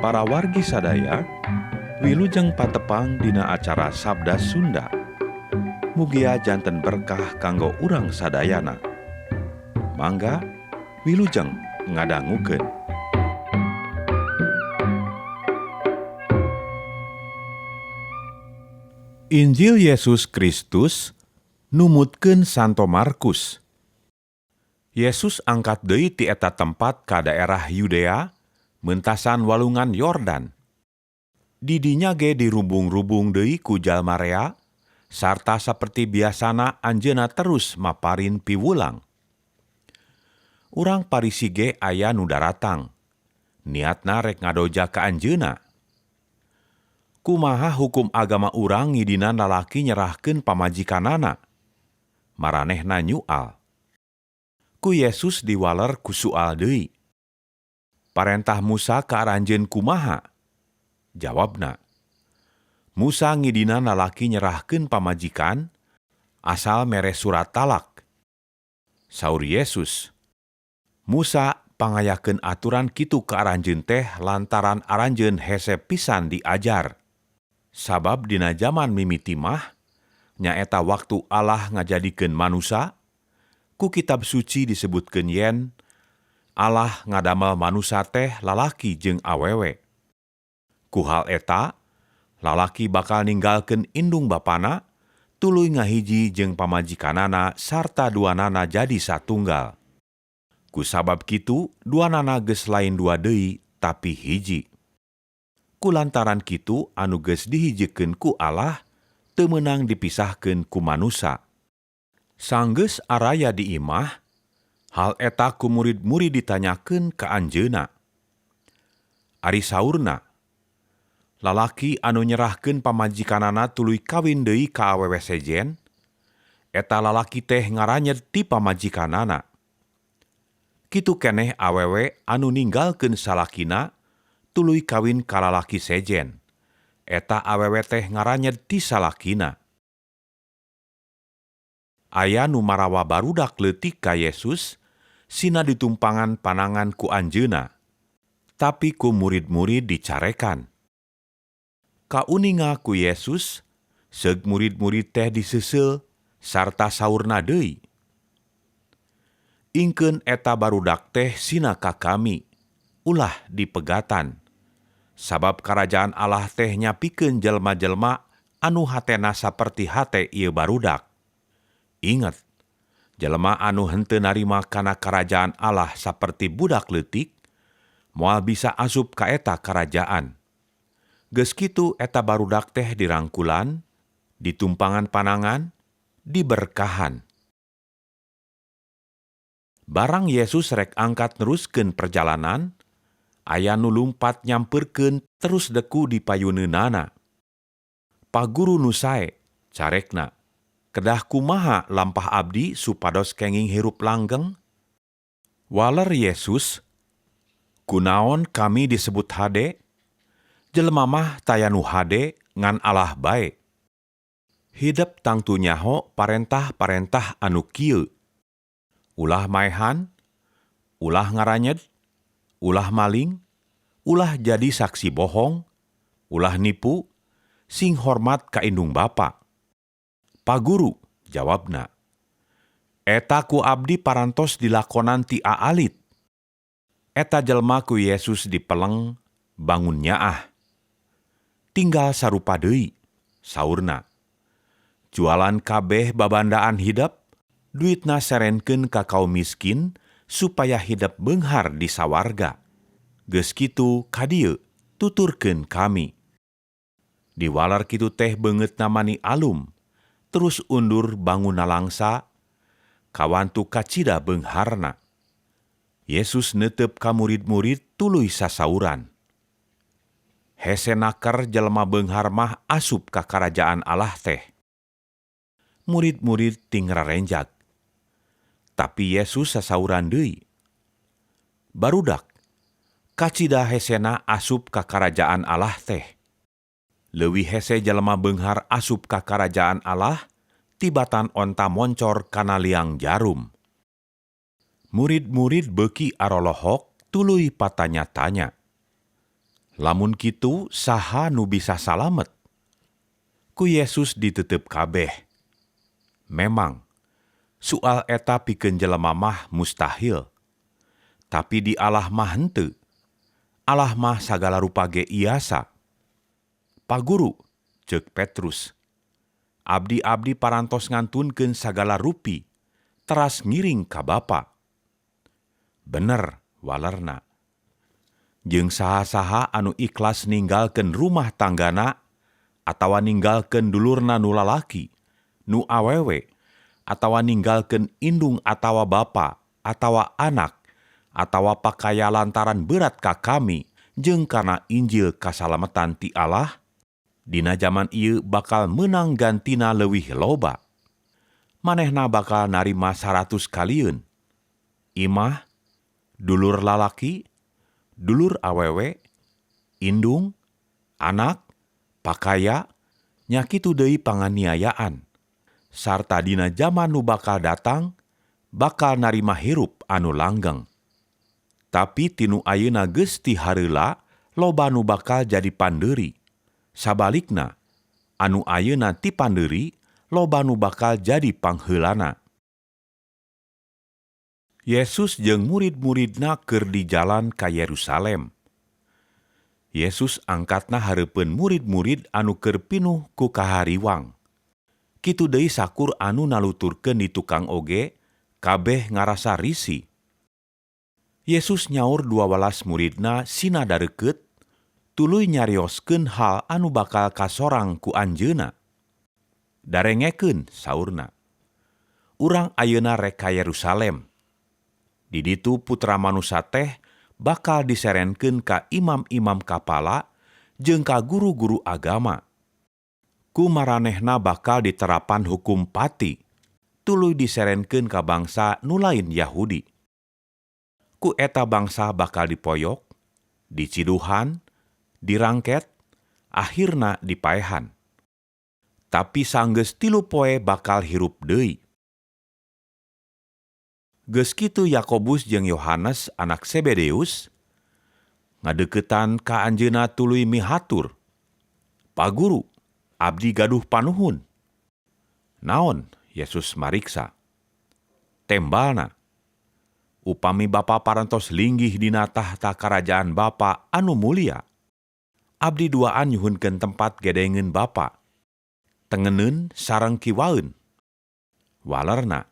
Para wargi sadaya, wilujeng patepang dina acara Sabda Sunda. Mugia janten berkah kanggo urang sadayana. Mangga wilujeng ngadangukeun. Injil Yesus Kristus numutkeun Santo Markus. Yesus angkat deui ti eta tempat ka daerah Yudea, mentasan walungan Yordan. Di dinya ge dirubung-rubung deui ku jalma rea, sarta saperti biasana anjeunna terus maparin piwulang. Urang Parisi ge aya nu daratang, niatna rek ngadoja ka anjeunna. Kumaha hukum agama urang ngidinan lalaki nyerahkeun pamajikanana? Maranehna nyual. Ku Yesus diwaler ku sual deui. Parentah Musa ka aranjeun kumaha? Jawabna, Musa ngidinan lalaki nyerahkeun pamajikan asal mere surat talak. Saur Yesus, Musa pangayakeun aturan kitu ka aranjeun teh lantaran aranjeun hese pisan diajar. Sabab dina jaman mimiti mah, nyaeta waktu Allah ngajadikeun manusa, ku kitab suci disebutkeun yen Allah ngadamel manusa teh lalaki jeung awewe. Ku hal eta, lalaki bakal ninggalkeun indung bapana, tuluy ngahiji jeung pamajikanana sarta duanana jadi satunggal. Ku sabab kitu, duanana geus lain dua deui, tapi hiji. Ku lantaran kitu anu geus dihijikeun ku Allah, teu meunang dipisahkeun ku manusa. Sanggeus araya di imah, hal eta ku murid-murid ditanyakeun ka anjeunna. Ari saurna, lalaki anu nyerahkeun pamajikanana tuluy kawin deui ka awewe sejen, eta lalaki teh ngaranyed ti pamajikanana. Kitu keneh awewe anu ninggalkeun salakina tuluy kawin ka lalaki sejen, eta awewe teh ngaranyed ti salakina. Aya nu marawa barudak leutik ka Yesus, sina ditumpangan panangan ku anjeunna, tapi ku murid-murid dicarekan. Kauninga ku Yesus, seug murid-murid teh diseuseul sarta saurna deui. Ingkeun eta barudak teh sina ka kami, ulah dipegatan. Sabab karajaan Allah teh nyapikeun jelma-jelma anu hatena saperti hate ieu barudak. Inget, jelema anu henteu narima kana karajaan Allah saperti budak leutik, moal bisa asup ka eta karajaan. Geus kitu eta barudak teh dirangkulan, ditumpangan panangan, diberkahan. Barang Yesus rek angkat neruskeun perjalanan, aya nu lumpat nyampeurkeun terus deku di payuneunana. Paguru nu sae, carekna, kedah kumaha lampah abdi supados kenging hirup langgeng? Waler Yesus, kunaon kami disebut hade? Jelema mah taya nu hade ngan Allah bae. Hidep tangtu nyaho parentah-parentah anu kieu. Ulah maehan, ulah ngaranyed, ulah maling, ulah jadi saksi bohong, ulah nipu, sing hormat ka indung bapa. Paguru, jawabna, eta ku abdi parantos dilakonan ti aalit. Eta jelma ku Yesus dipeleng, bangun nyaah. Tinggal sarupa deui, saurna. Jualan kabeh babandaan hidep, duitna serenkeun ka kaum miskin supaya hidep beunghar di sawarga. Geus kitu ka dieu, tuturkeun kami. Diwalar kitu teh beungeutna mani alum, terus undur bangun nalangsa, kawantu kacida beungharna. Yesus neuteup ka murid-murid tuluy sasauran. Hese naker jelema beunghar mah asup ka karajaan Allah teh. Murid-murid ting rarenjag. Tapi Yesus sasauran deui. Barudak, kacida hesena asup ka karajaan Allah teh. Leuwih hese jelema beunghar asup ka karajaan Allah, tibatan onta moncor kana liang jarum. Murid-murid beuki arolohok tuluy patanya-tanya. Lamun kitu saha nu bisa salamet? Ku Yesus diteuteup kabeh. Memang, soal eta pikeun jelema mah mustahil. Tapi di Allah mah henteu. Allah mah sagala rupa ge iasa. "Paguru," ceuk Petrus, "abdi-abdi parantos ngantunkeun sagala rupi, teras ngiring ka Bapa." "Bener," walerna. "Jeung saha-saha anu ikhlas ninggalkeun rumah tanggana atawa ninggalkeun dulurna nu lalaki, nu awewe, atawa ninggalkeun indung atawa bapa atawa anak atawa pakaya lantaran berat ka kami jeung kana Injil kasalametan ti Allah, dina jaman ieu bakal meunang gantina leuwih loba. Manehna bakal narima 100 kalieun. Imah, dulur lalaki, dulur awewe, indung, anak, pakaya, nya kitu deui panganiayaan. Sarta dina jaman nu bakal datang, bakal narima hirup anu langgeng. Tapi tinu ayeuna geus ti hareula loba nu bakal jadi pandeuri. Sabalikna, anu ayeuna ti pandeuri loba nu bakal jadi pangheulana." Yesus jeung murid-muridna keur di jalan ka Yerusalem. Yesus angkatna hareupeun murid-murid anu keur pinuh ku kahariwang. Kitu deui sakur anu naluturkeun di tukang oge, kabeh ngarasa risi. Yesus nyaur 12 muridna sina dareukeut, tuluy nyarioskeun hal anu bakal kasorang ku anjeunna. "Darengekeun," saurna. "Urang ayeuna rek ka Yerusalem. Di ditu Putra Manusa teh bakal diserenkeun ka imam-imam kapala jeung ka guru-guru agama. Ku maranehna bakal diterapan hukum pati, tuluy diserenkeun ka bangsa nu lain Yahudi. Ku eta bangsa bakal dipoyok, diciduhan, dirangket, akhirna dipaehan. Tapi sanggeus 3 poe bakal hirup deui." Geus kitu Yakobus jeung Yohanes anak Zebedeus ngadeuketan ka anjeunna tuluy mihatur, "Paguru, abdi gaduh panuhun." "Naon?" Yesus mariksa. Tembalna, "Upami Bapa parantos linggih dina tahta karajaan Bapa anu mulia, abdi duaan nyuhunkeun tempat gedengeun Bapa, tengeneun sareng kiwaeun." Walerna,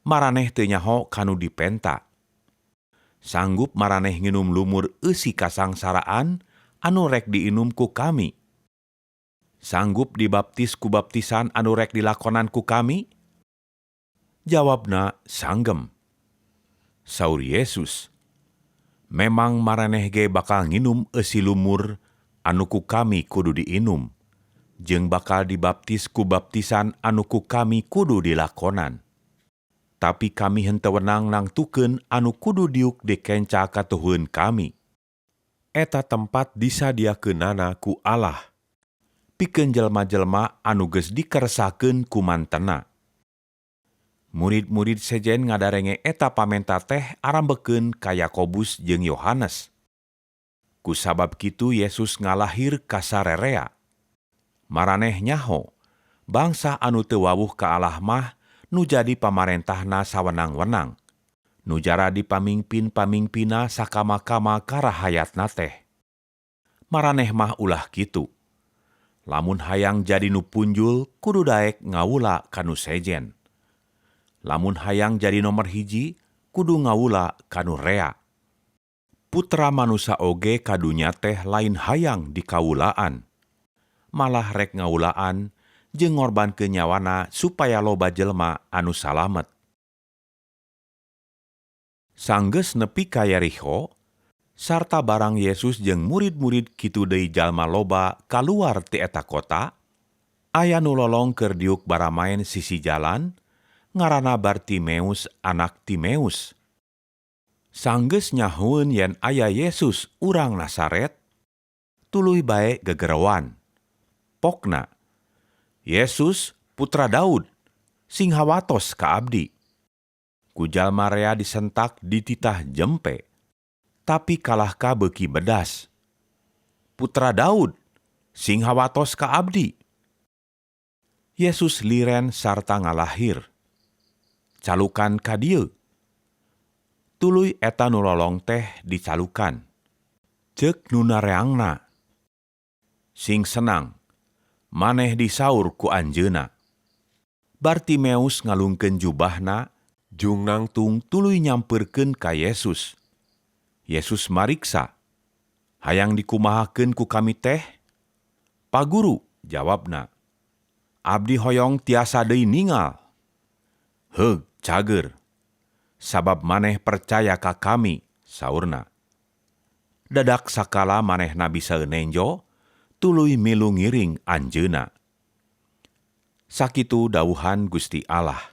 "Maraneh teu nyaho kanu dipenta. Sanggup maraneh nginum lumur eusi kasangsaraan anu rek diinum ku kami? Sanggup dibaptis ku baptisan anu rek dilakonan ku kami?" Jawabna, "Sanggem." Saur Yesus, "Memang maraneh ge bakal nginum eusi lumur anu ku kami kudu diinum, jeung bakal dibaptis ku baptisan anu ku kami kudu dilakonan. Tapi kami henteu wenang nangtukeun anu kudu diuk di kenca katuhueun kami. Eta tempat disadiakeunana ku Allah pikeun jelema-jelema anu geus dikeresakeun ku mantena." Murid-murid sejen ngadarenge eta pamenta teh arambekeun ka Yakobus jeung Yohanes. Ku sabab kitu Yesus ngalahir ka sarerea. Maraneh nyaho, bangsa anu teu wawuh ka Allah mah nu jadi pamarentahna sawenang-wenang, nu jaradi pamingpin-pamingpina sakama-kama karahayatna teh. Maraneh mah ulah kitu. Lamun hayang jadi nu punjul kudu daek ngawula kanu sejen. Lamun hayang jadi nomor hiji kudu ngawula kanu rea. Putra Manusa oge kadunya teh lain hayang dikawulaan, malah rek ngawulaan jeung ngorbankeun nyawana supaya loba jelema anu salamet. Sanggeus nepi ka Yerikho, sarta barang Yesus jeung murid-murid kitu deui jalma loba kaluar ti eta kota, aya nu lolong keur diuk baramaen sisi jalan, ngaranna Bartimeus anak Timeus. Sanggeus nyahoeun yen aya Yesus urang Nasaret, tuluy bae gegeroan. Pokna, "Yesus, putra Daud, sing hawatos ka abdi." Ku jalma rea disentak dititah jempe, tapi kalahka beuki bedas. Putra Daud, sing hawatos ka abdi." Yesus liren sarta ngalahir, "Calukan ka dieu." Tuluy eta nu lolong teh dicalukan. Ceuk nu nareangna, "Sing senang, maneh disaur ku Anjeunna." Bartimeus ngalungkeun jubahna jung nangtung tuluy nyamperkeun ka Yesus. Yesus mariksa, "Hayang dikumahakeun ku kami teh?" "Pa Guru," jawabna, "abdi hoyong tiasa deui ningal." "Heug, cager. Sabab maneh percaya ka kami," saurna. Dadak sakala manehna bisa nenjo, tuluy milu ngiring Anjeunna. Sakitu dawuhan Gusti Allah.